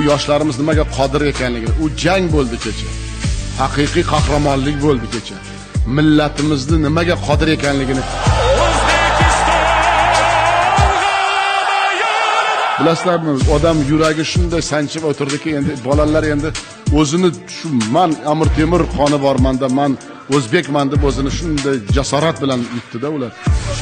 Yoshlarimiz nimaga qodir ekanligini. U jang bo'ldi kecha. Haqiqiy qahramonlik bo'ldi kecha. Millatimizni nimaga qodir ekanligini bilasizlarmi? Odam yuragi shunday sanchib o'tirdiki, endi bolalar endi o'zini shu man Amir Temur qoni bor manda, man o'zbekman deb o'zini shunday jasorat bilan yutdida ular.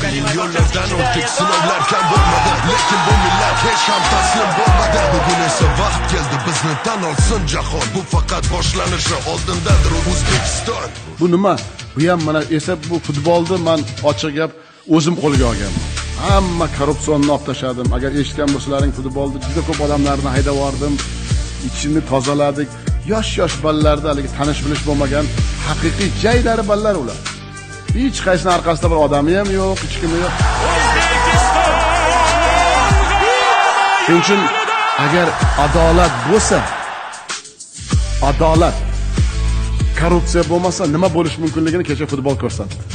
Qiyin yo'llardan o'tdik, sinovlar kam bo'lmadi, lekin bu millat hech ham taslim bo'lmadi. Bugun esa vaqt keldi, bizni tan olsin jahon. Bu faqat boshlanishi, oldindadir O'zbekiston. Bu nima? Bu ham mana esa bu futbolni man, ochiq gap, o'zim qo'lga olganman. Hamma korrupsionni olib tashladim. Agar eshitgan bo'lsalaring, futbolda juda ko'p odamlarni haydab yubordim. Ichini tozaladik. Yosh yosh bolalarda haligi tanish bilish bo'lmagan haqiqiy jaydari bolalar ular. Hech qaysini orqasida bir odami ham yo'q, hech kimi yo'q. Shuning uchun agar adolat bo'lsa, adolat, korrupsiya bo'lmasa, nima bo'lishi mumkinligini kecha futbol ko'rsatdi.